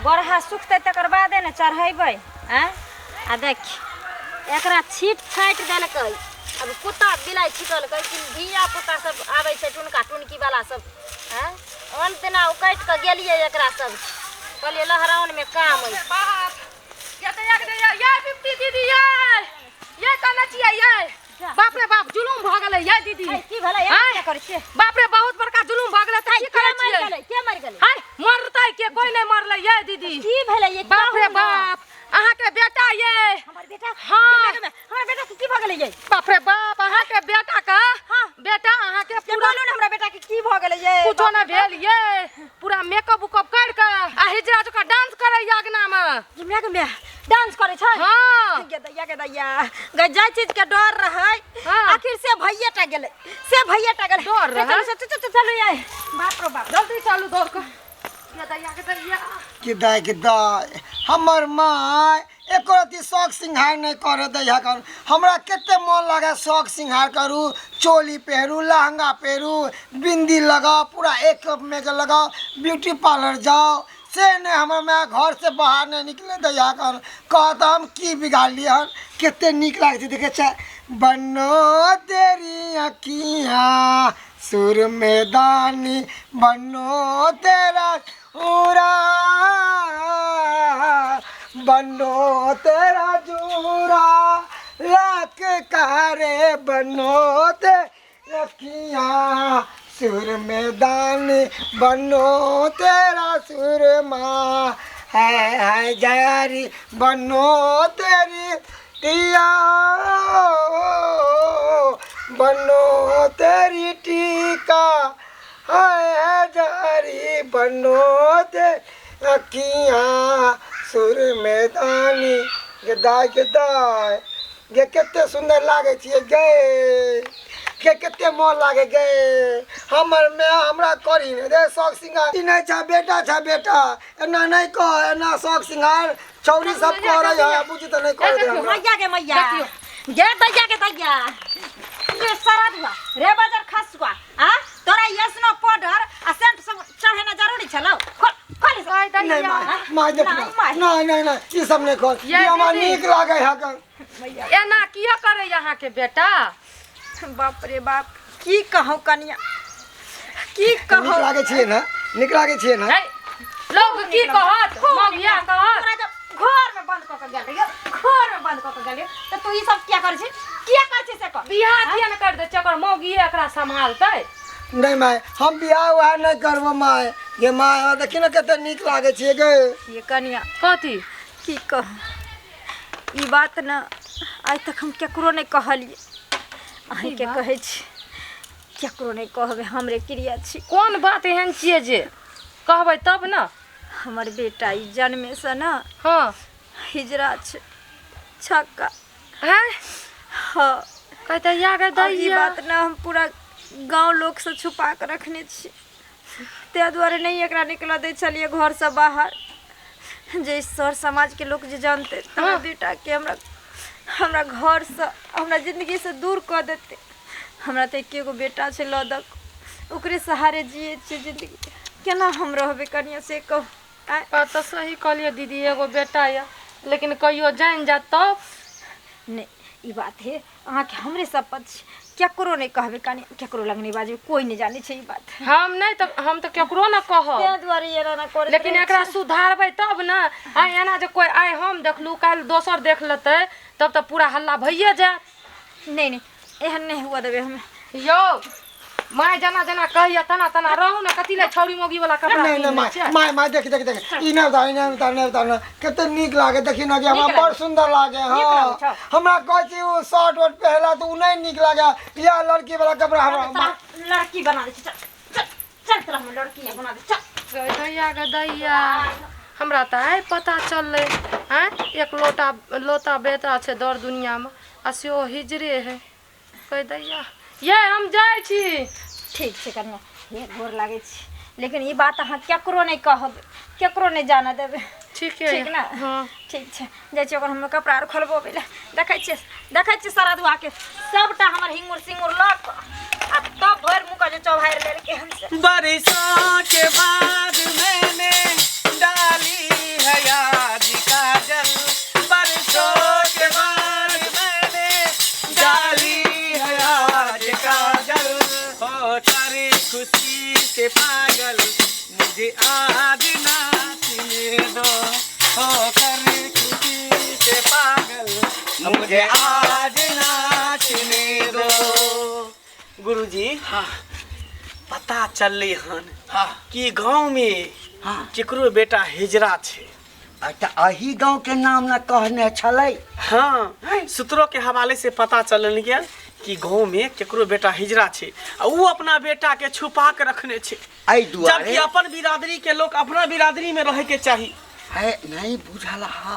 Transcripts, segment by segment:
गोरहा सुखतै तकर बादे ने चढ़ेबै। आँय आ देख एकरा छीट छाटि देलकै, अब कुत्ता बिलाइ छिटलकै कि धिया पुता सब आबै छै टुनका टुनकी वाला सब। आँय आन दिना उकटि कऽ गेलियै एकरा सब, कहलियै लहराउनमे काम अछि। बाप ये तऽ एक दिन ये बिप्ती दीदी ये ये कने छियै ये? बाप रे बाप, जुलुम भऽ गेलै ये दीदी। है, की भेलै? एना आँय? किया करै छियै? बाप रे, बहुत बड़का जुलुम भऽ गेलै। तऽ की के करै मरि छियै? गेलै? के मरि गेलै? हाय, मरतै के? कोई नहि मरलै ये दीदी। की भेलै ये? बाप रे कहू ने। बाप, अहाँके बेटा ये। हमर बेटा? हाँ। ये बेटा, हमर बेटा के की भऽ गेलै ये? बाप रे बाप, अहाँके बेटा के हाँ। बेटा अहाँके ये पूरा बोलू ने, हमरा बेटा के की भऽ गेलै ये? कुछो नहि भेल ये, पूरा मेकअप उकअप कर के आ हिजरा जकाँ डांस करे अगना में। ये माय के माय, डांस करै छै? हाँ। गे दैया, गे दैया गे, जाय चीज के डर रहै हाँ। आखिर से भैये टा गेलै, से भैये टा गेलै। डर रहै? चलू, चलू, चलू, चलू ये, बाप रो बाप। जल्दी चलू दौड़ के। गे दैया, गे दैया। कि दाय के दाय, हमर माय एको रत्ती शौक सिंघार नहि करऽ दै हकन। हमरा कते मन लागे शौक सिंघार करू, चोली पहिरू, लहंगा पहिरू, बिंदी लगाउ, पूरा एक मेकअप लगाउ, ब्यूटी पार्लर जाउ, से नहि हमर माय घर से बाहर नहि निकले दै हकन। कहत हम की बिगाड़लियै हन? कते नीक लागै छै देखै छै। बनो तेरी अखियाँ सुर मैदानी, बनो तेरा पूरा, बनो तेरा जूरा लाख कारे, बनो ते रखिया सुर मैदानी, बनो तेरा सुरमा है है जारी, बनो तेरी टिया, बनो तेरी टीका है जारी, बनो ते अखियाँ सुर मैदानी। गे दाय, गे दाय गे, कते सुन्दर लागै छियै गे, गे कते मोन लागे गे। हमर माय हमरा करी नहि दे शौक सिंगार। ई नहि छै बेटा, छै बेटा, एना नहि कह, एना शौक सिंगार छौड़ी सब करै है, बुझी तऽ नहि करै दे हमरा। मैया गे मैया गे दैया गे दैया रे सरदुआ रे बाजार खसुआ, आ तोरा यसनो पाउडर आ सेंट सब चढ़ेना जरूरी छलौ? खोल, खोल ई सब। नहि माय, माय देख। नहि, माय। नहि नहि नहि, ई सब नहि खोल। ये ई हमरा दीदी। नीक लागै है कन। एना किया करे अहाँके बेटा? बाप रे बाप, की कहूँ कनिया, की नीक कहूँ। लागै छियै ने? नीक लागै छियै ने? है, लोग की कहत, मगिया कहत। तोरा जब घर में बंद कऽ के गेल रहियो, घर में बंद कऽ के गेल रहियो तऽ तू ई सब किया करै छी? किया करै छी से कह। बियाह किया ने कर दे छै? ओकर मौगिए एकरा सम्हालतै। नहि माय, हम बियाह उहा नहि करबो माय। गे माय, हमरा देखी ने कते नीक लागै छियै गे। ये कनिया। कथी? की कहूँ, ई बात ने आइ तक हम केकरो नहि कहलियै, अहीँके कहै छी, केकरो नहि कहबै, हमरे क्रिया छी। कोन बात एहन छियै जे कहबै तब ने? हमर बेटा ई जन्मेसँ ने हाँ हिजरा छै, छक्का। हैं? हाँ। कहते या गे और ई दैया। बात ने हम पूरा गाँव लोकसँ छुपा कऽ रखने छी, ताहि दुआरे नहि एकरा निकलऽ दै छलियै घरसँ बाहर, जे सर समाजके लोक जे जानतै तऽ हमरा बेटाके हमरा हमरा घरसँ, हमरा जिन्दगीसँ दूर कऽ देतै। हमरा तऽ एके गो बेटा छै लऽ दऽ कऽ, ओकरे सहारे जियै छियै जिन्दगी। केना हम रहबै कनिया, से कहू? आँय? बात तऽ सही कहलियै दीदी, एगो बेटा यऽ, लेकिन कहियो जानि जायत तब? नहि, ई बात हे अहाँके हमरे शपथ छी, केकरो नहि कहबै कनि, केकरो लग नहि बाजबै, कोइ नहि जानै छै ई बात। हम नहि तऽ हम तऽ केकरो ने कहब। ताहि दुआरे एना एना करैत लेकिन रहै एकरा छी। सुधारबै तब ने। आइ एना जे कोइ, आइ हम देखलहुँ, काल्हि दोसर देख लेतै, तब तऽ पूरा हल्ला भइए जायत। नहि नहि, एहन नहि हुअ देबै हम। यौ माय, जेना जेना कहैया तेना तेना रहू ने। कथी लए छौड़ी मौगी वाला कपड़ा नहि नहि पहिरने माय छियै? माय माय, देख देख देख, ई नहि उतार, ई नहि उतार, नहि उतार। कते नीक लागे, देखी ने कि हमरा नीक बड़ लागे। सुंदर लागे। नीक हाँ लागै छौ? हमरा कहै छी ओ शर्ट वर्ट पहिरला तऽ ओ नहि नीक लागे, इएह लड़की वाला कपड़ा हमरा। तोरा लड़की बना दै छी, चल चल चल, तोरा हम लड़की बना दै, चल। गै दैया, गै दैया, हमरा तऽ आइ पता चललै। आँय, एक लोटा लोता बेटा छै दर दुनियामे आ सेहो हिजरे है। कहि दैया ये, हम जाइ छी। ठीक छै कनिया, हे गोर लागै छी, लेकिन ई बात अहाँ केकरो नहि कहबै, केकरो नहि जानऽ देबै। ठीके ठीक ने? हाँ। ठीक छै, जाइ छी ओकर हम कपड़ा आर खोलबोबै लए। देखै छियै, देखै छियै शरदुआके सबटा हमर हिंगुर सिंगुर लऽ कऽ आ तब भरि मुँह के जे चौभारि लेलकै हन से। बरसों के बाद मैंने डाली से पागल मुझे आज नाचने दो, होकर खुशी से पागल मुझे आज नाचने दो। गुरुजी हाँ पता चललै हन हाँ कि गांव में हाँ केकरो बेटा हिजरा छै। अच्छा अही गांव के नाम न कहने छलै। हाँ सूत्रों के हवाले से पता चलल गया कि गांव में केकरो बेटा हिजरा छै आ ऊ अपना बेटा के छुपा के रखने छै, एहि दुआरे जबकि अपन बिरादरी के लोग अपना बिरादरी में रहे के चाही। है नहीं बुझल हा,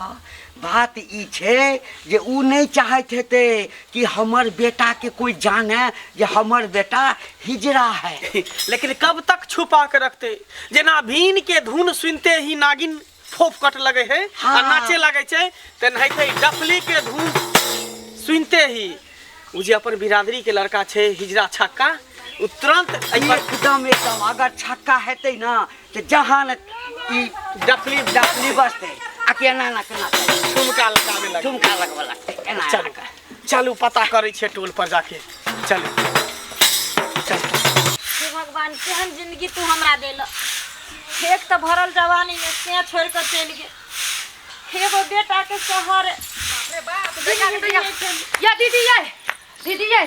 बात ई छै जे ऊ नहीं चाहत हेतै कि हमर बेटा के कोई जाने जे हमर बेटा हिजरा है। लेकिन कब तक छुपा के रखते? जेना भीन के धुन सुनते ही नागिन फोफ कट लगे है हाँ। आ नाचे लगे छै, तेनाहिते डफली के धुन सुनते ही उ जे अपन बिरादरी के लड़का छै हिजरा छक्का, उ तुरंत एहि पर एकदम एकदम अगर छक्का हेतै ना तऽ जहाँ न ई डफली डफली बजतै आ केना ना केना ठुमका लगाबे लगे, ठुमका लगबऽ लगतै एना। चलू चलू पता करै छै टोल पर जाके। चलू चलू। हे भगवान केहन जिंदगी तू हमरा देल। एक तऽ भरल जवानी में से छोड़ के चलि गेल, एगो बेटा के सहारे। या दीदी ये दीदी ये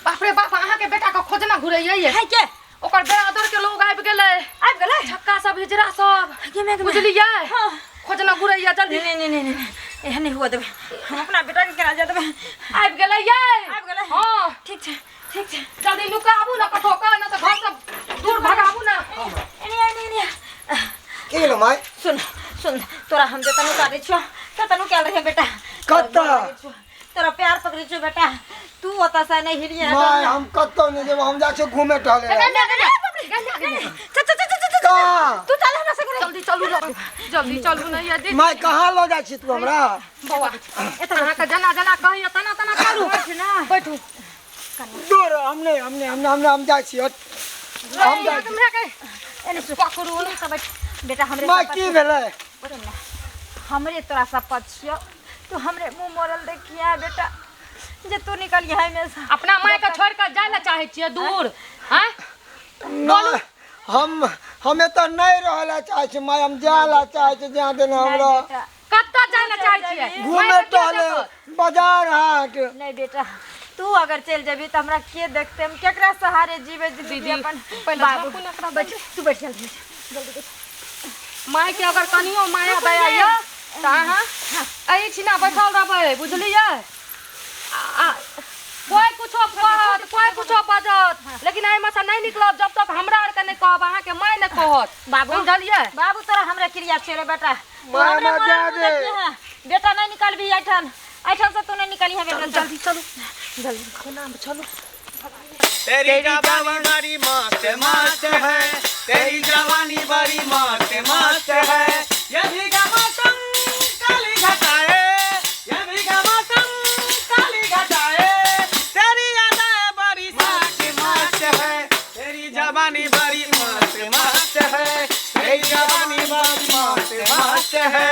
बाप रे बाप, अहाँ के बेटा के खोजना घुरैया ये है के ओकर बरादर के लोग आबि गेलै, आबि गेलै छक्का सब हिजरा सब, गे मे गे मे। बुझलियै? हाँ। खोजना घुरैया जल्दी। नहीं नहीं नहीं नहीं एहन नहीं हुआ देबै, हम अपना बेटा के केना जा देबै। आबि गेलै ये आबि गेलै? हाँ ठीक छै ठीक छै, जल्दी नुकाबू ना कतौ के, ना तऽ घर से दूर भगाबू ना। एने एने एने की भेलो माय? सुन सुन, तोरा हम जे तनु काटै छियौ तनु कयल रहियै बेटा। कतऽ? तोरा प्यार पकड़ै छियौ बेटा, तू ओतऽ से नहि हिलियै। माय हम कतौ नहि जेबै, हम जाइ छियै घूमे टहले। चल चल चल चल, कहाँ? तू चल हमरा संगे। जल्दी चलू ना, जल्दी चलू ना ये दीदी। माय कहाँ लऽ जाइ छी तू हमरा? बौआ अहाँके जना जना कहैया तना तना चलू, बैठू। दूर हम नहि हम नहि हम हम हम जाइ छी, हम जाइ छी। एने सुन, पकड़ू ने सब बेटा हमरे माय सब की भेलै? हमरे तोरा सब छियौ, तू हमरे मुँह मोड़ल देखिया बेटा, जे तू निकलिया में से। अपना माय के छोड़ के जाय ला चाहै छियै दूर? हैं नहि, हम एतऽ नहि रहै लए चाहै छी माय, हम जाय लए चाहै छी जहाँ देने हमरा। बेटा कतऽ जाय ला चाहै छियै? घूमे टहले बाजार हाट। नहीं बेटा, तू अगर चलि जेबही तऽ हमरा के देखते, हम केकरा सहारे जीवे जिंदगी दीदी, अपन। पहिले बाबू झाँकू ने एकरा। बैठ तू, बैठ जल्दी जल्दी। माय के अगर कनियो माया दया यऽ तऽ अहाँ एहि छिना बैठल रहबै, बुझलियै? कोइ कुछो कहत कोइ कुछो बाजत, लेकिन एहिमे से नहि निकलब जब तक हमरा आरके नहि कहब, अहाँके माय नहि कहत। बाबू समझलियै? बाबू तोरा हमरा क्रिया छै रे बेटा, तू माय, हमरे हमरा मरल जा मुँह दे। देखिहे। बेटा नहीं निकलबी एहिठाम, एहिठाम से तू नहीं निकलिहे बेटा। जल्दी चलू जल्दी कोना में चलू। तेरी जवानी बड़ी मस्त मस्त है, तेरी जवानी बड़ी मस्त मस्त है, ये भीगा मौसम काली घटाए, ये भीगा मौसम काली घटाए, तेरी अदाएं बड़ी मस्त मस्त है, तेरी जवानी बड़ी मस्त मस्त है, तेरी जवानी बड़ी मस्त मस्त है।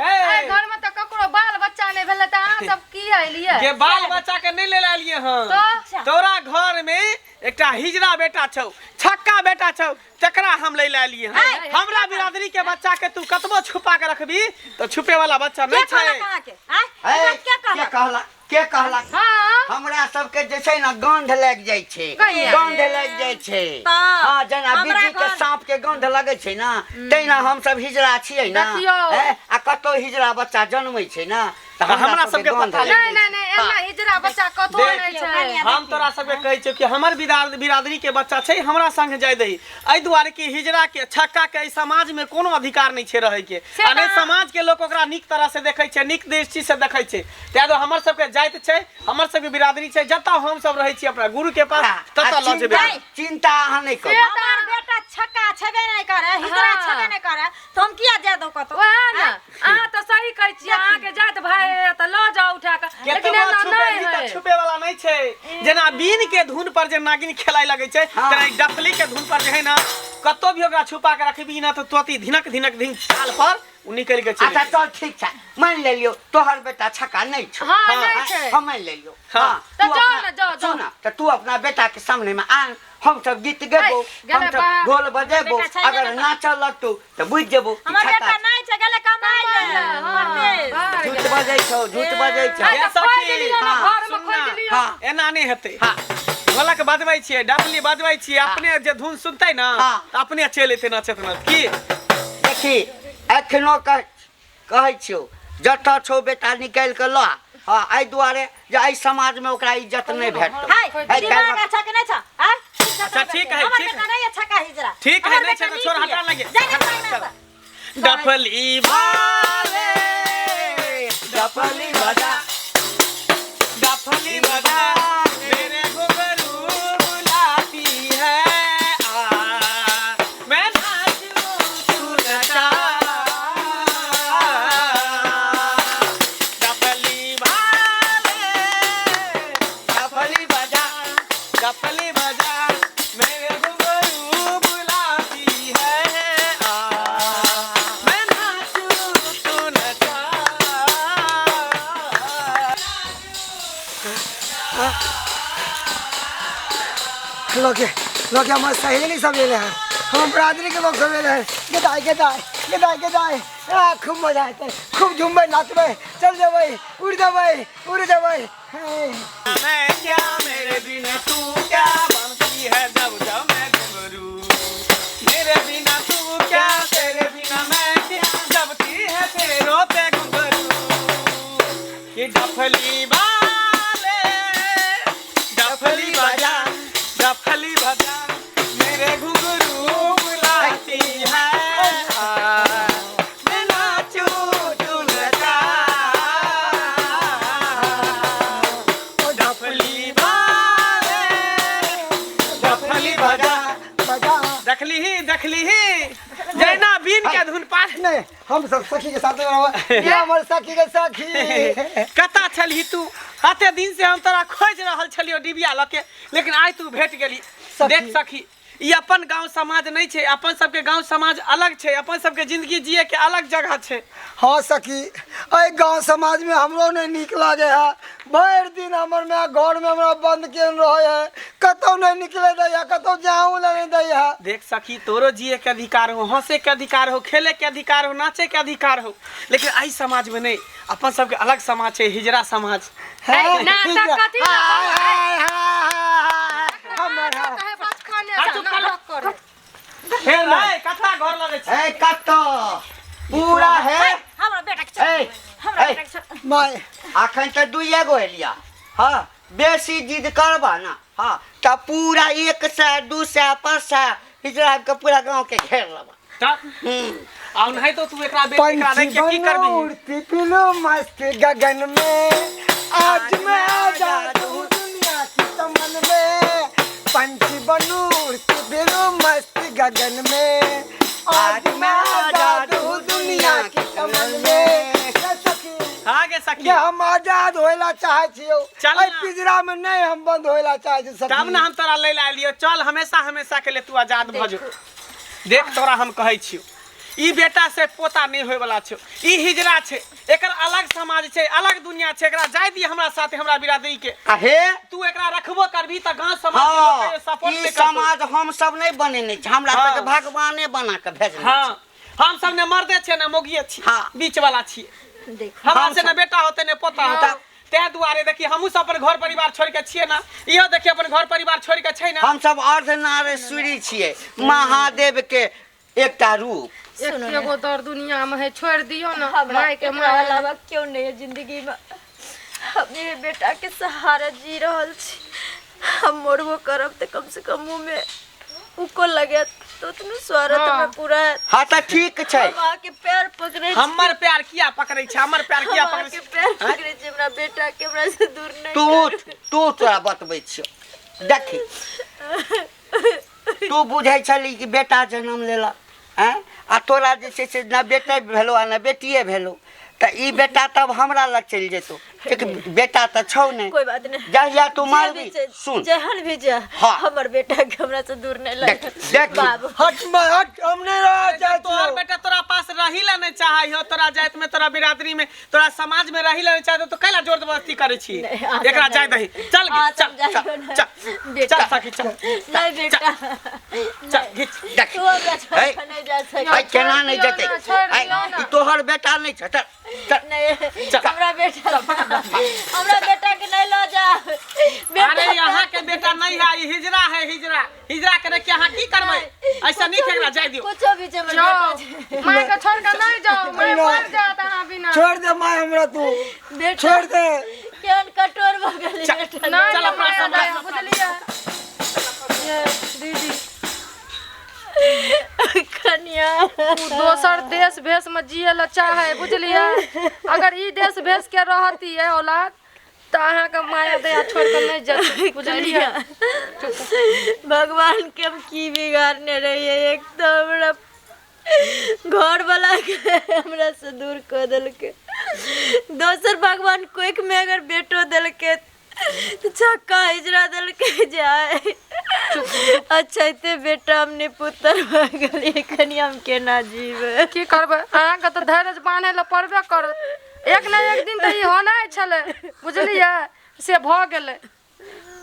एहि घर में तऽ ककरो बाल बच्चा नहि भेलै तऽ अहाँ सब की एलियै? जे बाल बच्चा के नहीं ले एलियै हन, तऽ तोरा घर में एकटा हिजरा बेटा छौ, छक्का बेटा छौ, तकरा हम ले एलियै हन। हमरा बिरादरी के बच्चा के तू कतबो छुपा के रखबी तो छुपे वाला बच्चा के नहीं कहलक छै। अहाँके? आँय? है, ई बात के के कहलक? कहला के कहला? हाँ हमरा सबके जे छै ना गंध लागि जाइ छै, कहिया? गंध लागि जाइ छै। तऽ हाँ जेना हमरा बिज्जी के घर- सांप के गंध लगै छै ना, तहिना हमसब हिजरा छियै ना। देखियौ। आ कतौ हिजरा बच्चा जन्मै छै ना तऽ हमरा सबके गंध पता लागि नहीं जाइ नहीं नहीं, एना हिजरा बच्चा कतौ देख, नहि छै। हम तोरा सबके कहै छियौ कि हमर बिरादरी के बच्चा छै, हमरा संग जाय दही, एहि दुआरे कि हिजरा के छक्का के एहि समाज में कोनो अधिकार नहीं छै रहै के, से आ नहि तऽ- समाज के लोक ओकरा नीक तरह से देखै छै, नीक दृष्टि से देखै छै। ताहि दुआरे हमर सबके जाति छै, हमर सबके बिरादरी छै, जतऽ हम सब रहै छी अपना गुरु के पास आ ततऽ लऽ जेबै। चिंता चिंता अहाँ नहि करू। से तऽ हमर बेटा छक्का छेबे नहि करे, हिजरा हाँ। छेबे नहि करे, तऽ हम किया जाय दौ कतौ? वएह ने, अहाँ तऽ सही कहै छियै, अहाँके जात भाय है तऽ लऽ जाउ उठा कऽ, लेकिन केतबो एना छुपेबही नहि तऽ है। छुपे वाला नहीं छै। जेना बीन के धुन पर जे नागिन खेलाय लगै छै, हाँ। तेना ई डफली के धुन पर जे है ना, कतौ भी ओकरा छुपा के रखबी ना तऽ तोती धिनक धिनक धिन छाल पर उ निकलि के चलि अच्छा जेतै। चल ठीक छै, मान लेलियौ तोहर बेटा छक्का नहि छौ। हाँ, नहि छै। हम मान लेलियौ। हाँ। तऽ तू जाउ अपना- ने, जाउ, जाउ। सुन, तऽ तू अपना बेटा के सामने में आन, हम सब गीत गेबो, गेलै हम सब बाहर। ढोल बजेबो, बेटा छै अगर ने तऽ- नाचऽ लगतौ तऽ बुझि जेबो कि हमर छक्का बेटा नहि छै, गेलै कमाइ लए परदेश। बाहर झूठ गेलै। बजै छौ, झूठ बजै छौ। ये तऽ सखी, खोलि देलियौ ने, हाँ, घरमे सुन खोलि ना। देलियौ। हाँ। एना नहि हेतै। हाँ। ढोलक बजबै छियै, डफली बजबै छियै, अपने जे धुन सुनतै ने हाँ। तऽ अपने चलि एतै नचैत नचैत की। देखी एखनो कहै छियौ, जतऽ छौ बेटा निकालि कऽ लऽ। हँ, एहि दुआरे जे एहि समाजमे ओकरा इज्जत नहि भेटतौ। हाय, एहि दिमाग काल्हि अच्छा के नहीं छा? आय? अच्छा, ठीक है, हमर ठीक बेटा है। नहीं अच्छा का हिजरा। ठीक है, हमर नहीं छै बेटा तऽ छोड़, नीक हटा ये। लगे। जा जा अंगना से। डफली वाले, डफली बजा, डफली बजा, मेरे घुंघरू बुलाती है, आ, मैं नाचूं तू नचा। डफली वाले, डफली बजा, डफली बजा, मेरे घुंघरू बुलाती है, आ, मैं नाचूं तू नचा। लगे लगे हमर सहेली सब एले हैं, हमर बरादरी के लोग सब एले हैं। गेदाय गेदाय गेदाय गेदाय, आ, खूब मजा एतै, खूब झूमबै नाचबै, चल जेबै, उड़ जेबै, उड़ जेबै। हे। मैं क्या मेरे बिना तू क्या बनती है जब जब मैं घुंघरू, मेरे बिना तू क्या, तेरे बिना मैं क्या, जबती है तेरे पे घुंघरू। कि डफली वाले, डफली बजा, डफली बजा, मेरे घुंघरू बुलाती है, आ, मैं नाचूं तू नचा। डफली वाले, डफली बजा। बजा। देखली ही, देखली ही, जैना बीन के धुन पार। नहीं, हम सब सखी के साथ रहब, ये हमर सखी के सखी। कता छलही तू? अते दिन से हम तोरा खोज रहल छलियो डिबिया लके, लेकिन आइ तू भेट गेली। सखी। देख सखी, ई अपन गांव समाज नहीं छै, अपन सबके गांव समाज अलग छै, अपन सबके जिंदगी जिए के अलग जगह छै। हाँ सखी, एहि गांव समाज में हमरो नहीं नीक लागे है। भरि दिन हमर माय घर में हमरा बंद केने रहे है, कतौ नहीं निकले दै है, कतौ जाऊं ला नहीं दै है। देख सखी, तोरो जिए के अधिकार हो, हंसे के अधिकार हो, खेले के अधिकार हो, नाचे के अधिकार हो, लेकिन एहि समाज में नहीं, अपन सबके अलग समाज छै, हिजड़ा समाज। है? नाटक कथी लए हाय, हाय, हाय, हाय, हमर हाय। है बचपने से नाटक करे। हे रे, कथा घर लगै छै। ए कतऽ पूरा है? हाय, हमरा बेटा के छोड़, ए, हमरा ए। बेटा के छोड़। माय। अखन तऽ दुइए गो एलिया। हाँ, बेसी जिद करबा ना, हाँ, तऽ पूरा 100 200 500 हिजड़ा के पूरा गाँव के घेर लेबा। तब आ नहीं तो तू एकरा बेच एकरा पंछी रख के की बनो करबी? उड़ती पिलो मस्त गगन में, आज मैं आजाद हूँ दुनिया की चमन में। पंछी बनू उड़ती पिलो मस्त गगन में, आज मैं आजाद हूँ दुनिया की चमन में। ये सखी, हाँ गे सखी, ये हम आजाद होइला चाहे छियौ, चल एहि ना। पिंजरा में नहीं हम बंद होइला चाहे छी सखी। तब ना हम तोरा लै ला एलियो, चल हमेशा हमेशा के लिए तू आजाद भऽ जो। देख तोरा हम कहै छियौ, ई बेटा से पोता नहीं होय वाला छौ, ई हिजड़ा छै, एकर अलग समाज छै, अलग दुनिया छै, एकरा जाय दी हमरा साथे, हमरा बिरादरी के। आ हे, तू एकरा रखबो करबी तऽ गांव समाज के लोक हाँ, के सपोर्ट ई नहि करतौ। समाज हम सब नहीं बनेने छी, हमरा हाँ। सबके भगवाने बना के भेजने छै। हाँ, हम सब ने मर्दे छियै ने मौगिए छी, हाँ। बीच वाला छियै। देखो हमरा हम से ने बेटा होते ने पोता होते, तै दुआरे देखी हमहूँ सब अपन घर परिवार छोड़ के छियै ना, इहो देखी अपन घर परिवार छोड़ के छै ना। हम सब अर्धनारीश्वरी छियै, महादेव के एकटा रूप। एगो दर दुनिया में है, छोड़ दियो ना हमरा माय के एकरा माय। अलावा क्यों नहीं है जिंदगी में, हम ये बेटा के सहारा जी रहल छी। हम मरबो करब तऽ कम से कम मुँह में उको लगे तो उतनो स्वार्थ हाँ। में पूरा है। हाँ तऽ ठीक छै। हम अहाँके पैर पकड़ै छी। हमर प्यार किया पकड़ै छै, हमर प्यार किया हम पकड़ै अहाँके छै? पैर पकड़ै छी, हमरा बेटा के हमरा से दूर नहीं तू करू। तू तोरा बतबै छियौ, देखी तू बुझै छली कि बेटा जन्म लेलक, आँय, आ तोरा जे छै से न बेटे भेलौ आ न बेटिए भेलौ, तऽ ई बेटा तब हमरा लग चलि जेतौ, एक बेटा तऽ छौ नहि। कोई बात नहीं, जहिया तू जे मारबी भी छै, सुन, जेहन भी जा, हाँ। हमर बेटा के हमरा से दूर नहीं देख, लगे। देख। बाबू। हट माय हट, हम नहीं रह चाहे तोहर छियौ। बेटा तोरा पास रही ला नहीं चाहे हो, तोरा जात में, तोरा बिरादरी में, तोरा समाज में रही ला नहीं चाहे, तो कैला जोर जबरदस्ती करै छी? नहीं, आ एकरा समझाइयो। जाय दही, चल गे, आ चल समझाइयो चल ना। चल। बेटा चल सखी चल। नहीं बेटा, चल घिच। देख तू हमरा छोड़ है। के नहीं जा सकै। है केना नहीं छोड़ जेतै? दियौ ना, छोड़ है, दियौ ना। ई तोहर बेटा नहीं छै। चल चल। नहीं, हमरा बेटा, हमरा बेटा के नहीं लो जा। अरे यहाँ के बेटा नहीं है, ई हिजरा है, हिजरा। हिजरा करे के अहाँ की करबै? ऐसा नहीं एकरा जाय दियौ। कुछो भी छै हमर जाओ बेटा। माय के छोड़ के नहीं जाओ, माय मर जात अहाँ बिना। छोड़ दे माय हमरा तू, बेटा छोड़ दे। केहन कठोर भऽ गेलै बेटा। नहीं चल अपना माया सब दया, बुझलियै ये दीदी? कनिया, उ दोसर देश भेष में जिए ला चाहे, बुझलियै? अगर ई देश भेष के रहती है औलाद तऽ अहाँके माया दया छोड़ के नहीं जेतै, बुझलियै? भगवान के हम की बिगाड़ने रहिए? एक तो हमरा घर वाला के हमरा से दूर कऽ देलकै, दोसर भगवान कोख में अगर बेटो देलकै तऽ छक्का हिजरा देलकै जाय। अच्छा एते बेटा हम निपुत्र भऽ गेलियै कनिया, हम केना जीबै? की करबै, अहाँके तऽ धैर्य बान्है लए पड़बे करत। एक ने एक दिन तऽ ई होनाइ छलै, बुझलियै? से भऽ गेलै।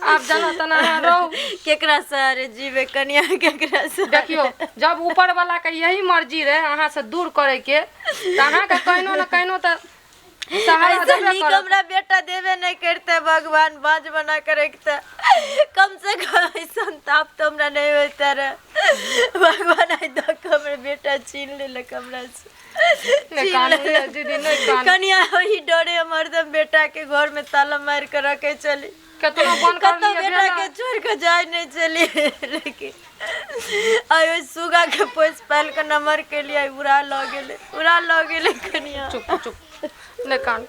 आब जेना तेना अहाँ रहू। केकरा सहारे जीबै कनिया, केकरा सहारे? देखियौ, जब ऊपर वाला के यही मर्जी रहे अहाँ से दूर करे के, तऽ अहाँके कहिनो ने कहिनो तऽ सहारा ऐसा देबे नीक करत। हमरा बेटा देबे नहीं करते भगवान, बाँझ बना के रखते, कम से कम ऐसा ताप तो हमरा नहीं होता रहे। भगवान आइ तक हमर बेटा छीन लेलक हमरा से। नहि छीन कानू लेलक। दीदी, नहि कानू। कनिया, ओही डरे हम हरदम बेटा के घर में ताला मार के रखे चली। केतनो बंद कर कतौ लियै बेटा के भेला। छोड़ के जाय नहीं चली, लेकिन आइ ओहि सुगा के पोस पालि के नमहर केलियै, उड़ा लऽ गेलै, उड़ा लऽ गेलै कनिया। चुप चुप, नहि कानू।